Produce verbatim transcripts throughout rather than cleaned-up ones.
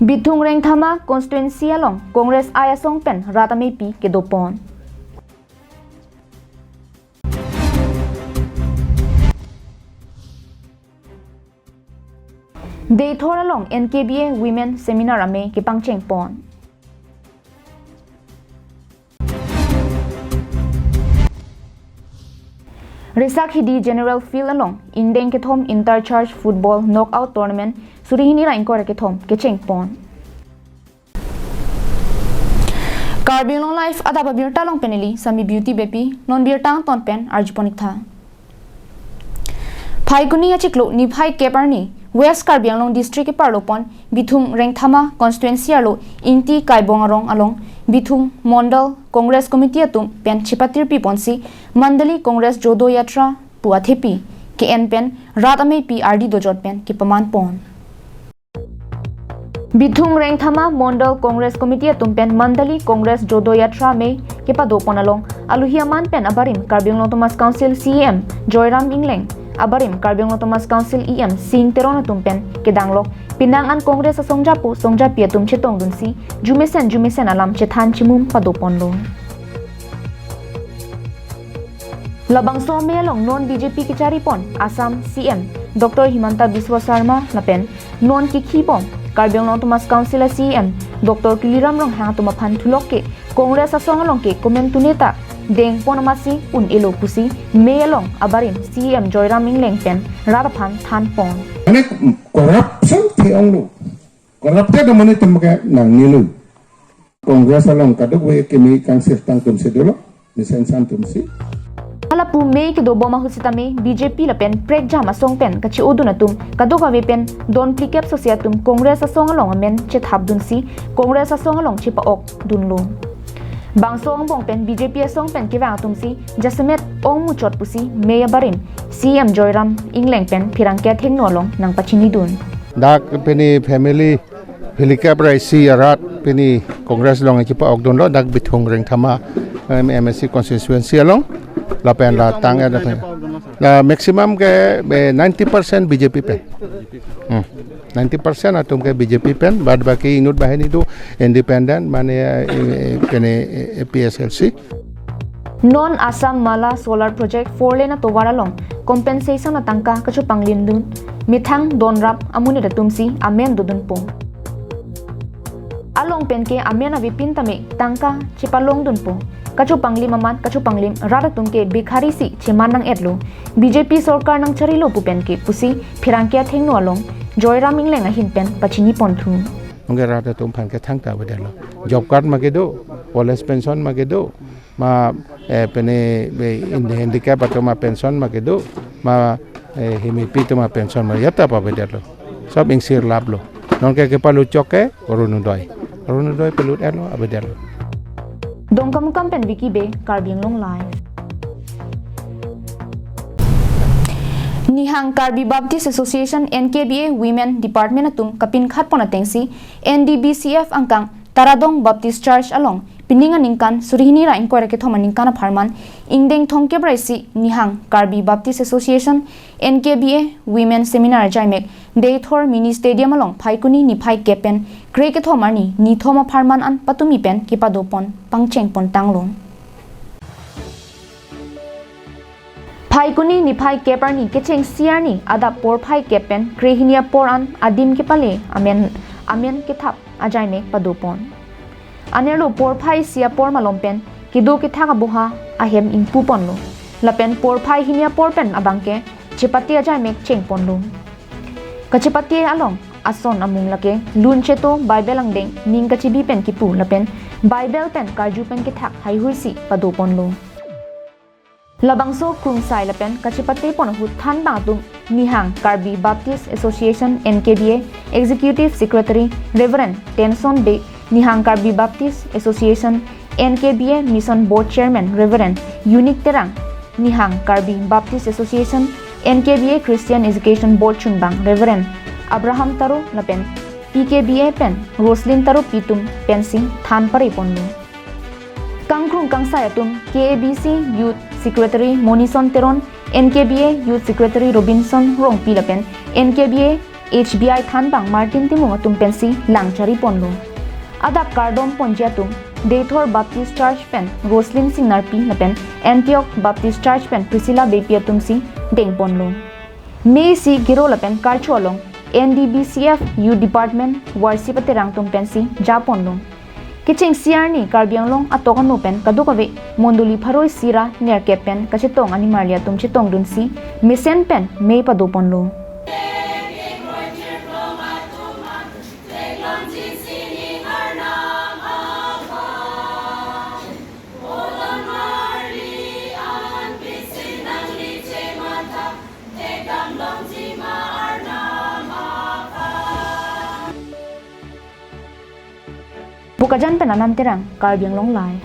Bithung Rengthama constituency along Congress I asong pen rat ameipi kedopon. Deithor along N K B A Women Seminar amei kepangchengpon. Resakhidi General Field along ingdeng kethom Inter Church Football Knockout Tournament suri hini ra ingkoi ra kethom kechengpon. Karbi Anglong Live adap abirta along pen neli Sami Beauty Beypi, non birta angton pen arjupon iktha. Phaikuni achiklo niphai kep arni West Karbi Anglong District keparlopon Bithung Rengthama constituency arlo Ingti Kaibong arong along Bithung Mondal Congress Committee atum pen chepatirpiponsi Mandali Congress Jodo Yatra pu athepi ke-en pen rat ameipi ardi dojot pen kepamanpon. Bithung Rengthama Mondal Congress Committee atum pen Mandali Congress Jodo Yatra amei kepadopon along alohi aman pen abarim Karbi Anglong Autonomous Council C E M Joyram Engleng, abarim Karbi Anglong Autonomous Council E M Sing Teron atum pen kedanglok penang an Congress asong japo song japi atum chetongdunsi jumesen jumesen alam chethan chimum padoponlo. Labangso amei along non B J P kecharipon Assam C M Doctor Himanta Biswa Sarma lapen non kekhibom Karbi Anglong Autonomous Council a C E M Doctor Tuliram Ronghang atum aphan thulok ke Congress asong along ke komantu neta dengpon amatsi un-elo pusi mei along abarim C E M Joyram Engleng pen rat aphan thanpon. Mane corruption theonglo, corrupted mane tum ke nangnelo. Congress along kadokave kimi kangsir tangtumsi dolo, mesen santumsi. Hala pu mei kedobom ahut sitame B J P lapen prekjam asong pen kachi-odun atum kadokave pen don phlikep sosi atum Congress asong along amen chethapdunsi Congress asong along chepa-okdunlo. Bangso angbong pen B J P asong pen kevang atumsi jasemet ong muchot pusi mei abarim C E M Joyram Engleng pen pherangke athengno along nangpachinidun. Dak pini family phlikep ra isi arat pini Congress along chepa-okdunlo, dak Bithung Rengthama, em, M A C constituency along, lapen la tang ada pen. La maximum ke, eh, ninety percent B J P pen. Hmm. Ninety percent atum ke B J P pen, bad baki inut bahini do independent, mane, eh, eh, pene, eh, A P H L C. Non Assam Mala Solar Project four lane atovar along compensation atangka kachopanglimdun methang donrap amonit atumsi amen dodunpo. Along pen ke amen avepin tame tangka chepalongdunpo. Kachopanglim amat kachopanglim rat atum ke bhikhari si cheman nang-etlo. B J P sorkar nangcharilo pu pen ke pusi pherangke athengno along Joyram Engleng ahin pen pachiniponthu. Nungke rat atum aphan ke thangta avedetlo. Job card ma kedo, old age pension ma kedo, ma, eh, pene, eh, in-, handicap atum a pension ma kedo, ma, eh, hemipi atum a pension ma yata pa avedetlo. Sob ingsir laplo. Nonke kepalut chok ke Orunodoi. Orunodoi palut-etlo avedetlo. Dongkamukam pen Vicky Bey, Karbi Anglong Live. Nihang Karbi Baptist Association N K B A Women Department atum kapinkhatpon atengsi N D B C F angkang Taradong Baptist Church along pining aningkan suri hini ra ingkoi ra kethom aningkan apharman ingdeng thomkep ra isi Nihang Karbi Baptist Association N K B A Women Seminar ajaimek Deithor Mini Stadium along Phaikuni niphai kep pen kre kethom arni nithom apharman an patumi pen kepadopon pangchengpon tanglo. Phaikuni niphai kep arni kechengsi arni adap porphai kep pen kre hini apor an adim kepale amen, amen kethap ajaimek padopon. Anerlo porphai isi apor malom pen kedo kethak aboha ahem ingpuponlo. Lapen porphai hini apor pen abangke chepate ajaimek chengponlo. Kachepate along ason amung lake Lun Cheto Bible angdeng ning kachebi pen kipu lapen Bible pen karju pen kethak haihuisi padoponlo. Labangso krungsai lapen kachepatepon ahut thanbang atum Nihang Karbi Baptist Association N K B A Executive Secretary Reverend Tenson Bey, Nihang Karbi Baptist Association N K B A Mission Board Chairman Reverend Unique Terang, Nihang Karbi Baptist Association N K B A Christian Education Board chunbang Reverend Abraham Taro lapen P K B A pen Roslyn Taro pi atum pensi than pareponlo. Kangkrung kangsai atum K A B C Youth Secretary Monison Teron, N K B A Youth Secretary Robinson Rongpi lapen N K B A H B I thanbang Martin Timung atum pensi lang chari ponlo. Adap kardom ponji atum Deithor Baptist Church pen Roslyn Singnarpi lapen Antioch Baptist Church pen Priscilla Beypi atumsi deng ponlo. Mei isi giro lapen karcho along N D B C F Youth Department worship aterang atum pensi ja ponlo. Kechengsi arni Karbi Anglong atok ano pen kadokave mondoli pharo isi ra nerkep pen kachetong animarli atum chetongdunsi mesen pen mei pado ponlo. Bokajan pen Anam Terang, Karbi Anglong Live.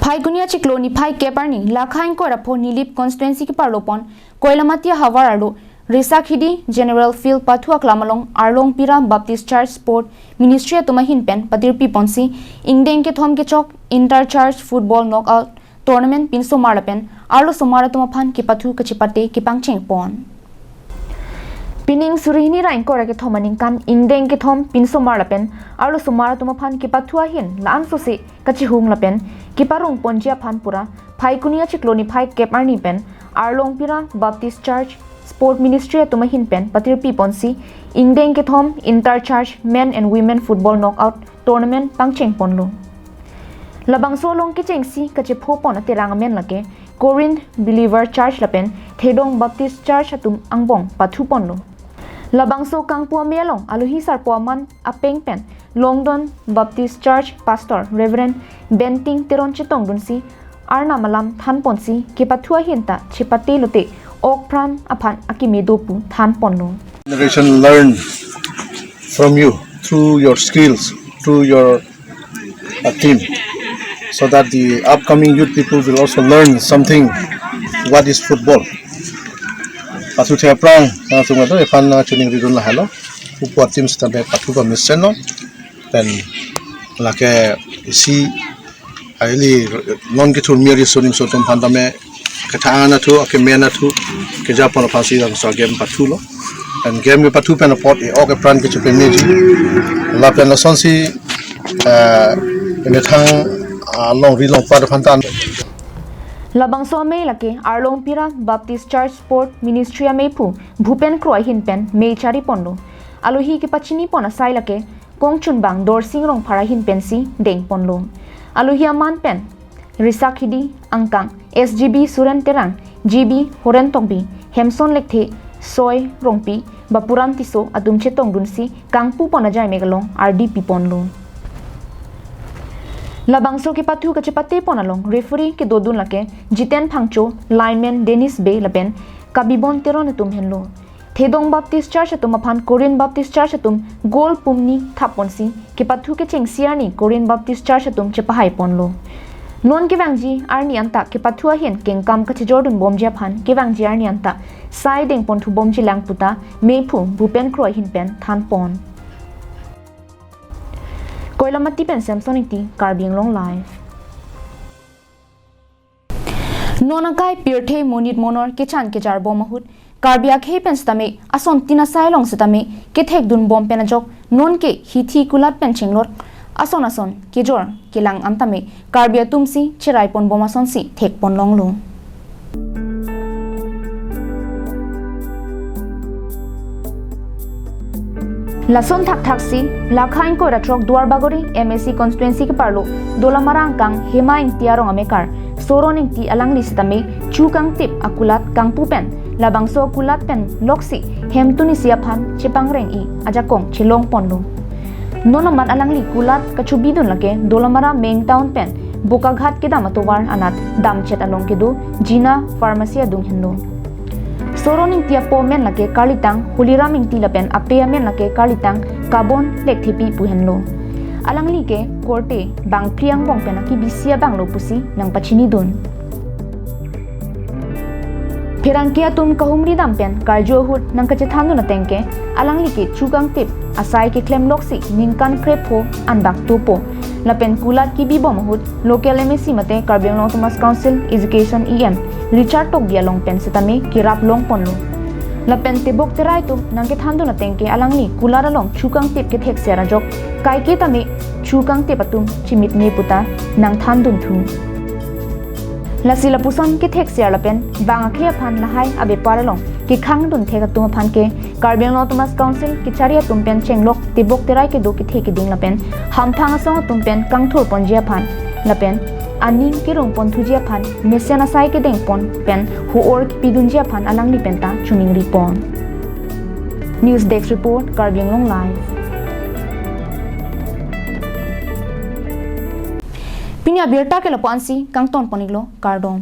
Phaikuni achiklo niphai kep arni, lakha ingkoi ra pho Nilip constituency keparlo pon Koilamati ahavar arlo Risakhidi General Field pathu aklam along Arlongpira Baptist Church Sport Ministry atum ahin pen patirpi ponsi ingdeng kethom kechok Inter Church Football Knockout Tournament pinsomar lapen arlosomar atum aphan kepathu kachepate kepangcheng pon. Pining suri hini ra ingkoi ra kethom aningkan ingdeng kethom pinsomar lapen arlosomar atum aphan kepathu ahin la-an sose kachihung lapen keparong ponji aphan pura Phaikuni achiklo niphai kep arni pen Arlongpira Baptist Church Sport Ministry atum ahin pen patirpi ponsi ingdeng kethom Inter Church Men and Women Football Knockout Tournament pangcheng ponlo. Labangso along kechengsi kachepho pon aterang amen lake Corinth Believer Church lapen Thedong Baptist Church atum angbong pathu ponlo. Labangso kangpu amei along alohi sarpo aman apeng pen Longdon Baptist Church Pastor Reverend Benting Teron chetongdunsi Arnam alam than ponsi kepathu ahin ta chepate lote ok pran aphan akeme do pu than ponlo. Generation learn from you through your skills, through your uh, team, so that the upcoming youth people will also learn something what is football. Pathu the aphrang, na sung ato, ephan na chuning ridun lahelo, upo team sita be pathu pamesen lo, then lake isi Aili non kethur mir ri sonim sotum aphan tame kethan athu, akeme athu, keja pon aphansi labangso game pathulo. And game kepathu pen apot e-ok epran kechepemeji. Lapen lasonsi eh methang along ri longpat aphan tan. Labangso amei lake Arlongpira Baptist Church Sport Ministry ameiphu Bhupen Kro ahin pen mei chari ponlo. Alohi kepachini pon asai lake Kongchunbang Dorsing Rongphar ahin pensi deng ponlo. Alohi aman pen Risakhidi angkang S G B Suren Terang, G B Horen Tokbi, Hemson Lekthe, Soi Rongpi, Bapuram Tisso atum chetongdunsi kangpu pon ajai mek along ardi pi ponlo. Labangso kepathu kachepate pon along referee kedodun lake Jiten Phangcho, lineman Dennis Bey lapen Kabibon Teron atum henlo. Thedong Baptist Church atum aphan Corinth Baptist Church atum goal pumni thap ponsi kepathu kechengsi arni Corinth Baptist Church atum chepahai ponlo. Non kevangji arni anta kepathu ahin kengkam kachejordun bomji aphan kevangji arni anta sai deng ponthu bomji lang puta meiphu Bhupen Kro ahin pen than pon. Koilamati pen Samson Ingti, Karbi Anglong Live. Non akai pirthe monit monor kechan kejar bom ahut Karbi akhei pen sitame ason tin asai along sitame kethekdun bom pen ajok non ke hithi kulat pen chenglot ason ason kejor kelang an tame Karbi atumsi cherai pon bom asonsi thek pon longlo. Lason thakthak si lakha ingkoi ra throk Duarbagori M A C constituency keparlo Dolamara angkang Hema Ingti arong amekar Soron Ingti alangli sitame chu kangtip akulat kangpu pen labangso akulat pen loksi hemtun isi aphan chepangreng-i ajakong chelong ponlo. Non amat alangli kulat kachubidun lake Dolamara main town pen Bokaghat kedam atovar anat damchet along kedo Jina Pharmacy adung henlo. Soron Ingti apo amen lake karlitang Holiram Ingti lapen ape amen lake karlitang Kabon Lekthepi pu henlo. Alangli ke korte bangphli angbong pen akibisi abanglo pusi nangpachinidun. Pherangke atum kahumri dam pen karju ahut nangkachethandun ateng ke alangli ke chu kangtip asai keklem loksi ningkan krepho anbak topo. Lapen kulat kebibom ahut local M A C mate Karbi Anglong Autonomous Council Education E M Richard Tokbi along pen setame kerap longponlo. Lapen tebok terai atum nangkethandun ateng ke alangli kulat along chu kangtip kethekser ajok kaike tame chu kangtip atum chimitme puta nangthandun thu. Lasi lapuson kethekser lapen bang akhei aphan lahai abepar along kekhangdun thek atum aphan ke Karbi Anglong Autonomous Council kachari atum pen chenglok tebok terai kedo kethe keding lapen hamphang asong atum pen kangthurponji aphan lapen aning kerungpon thuji aphan mesen asai kedengpon pen ho-or kepidunji aphan alangli penta choningripon. News Desk Report, Karbi Anglong Live. Pini abirta ke lapu-ansi kangtonpon-iklo, kardom.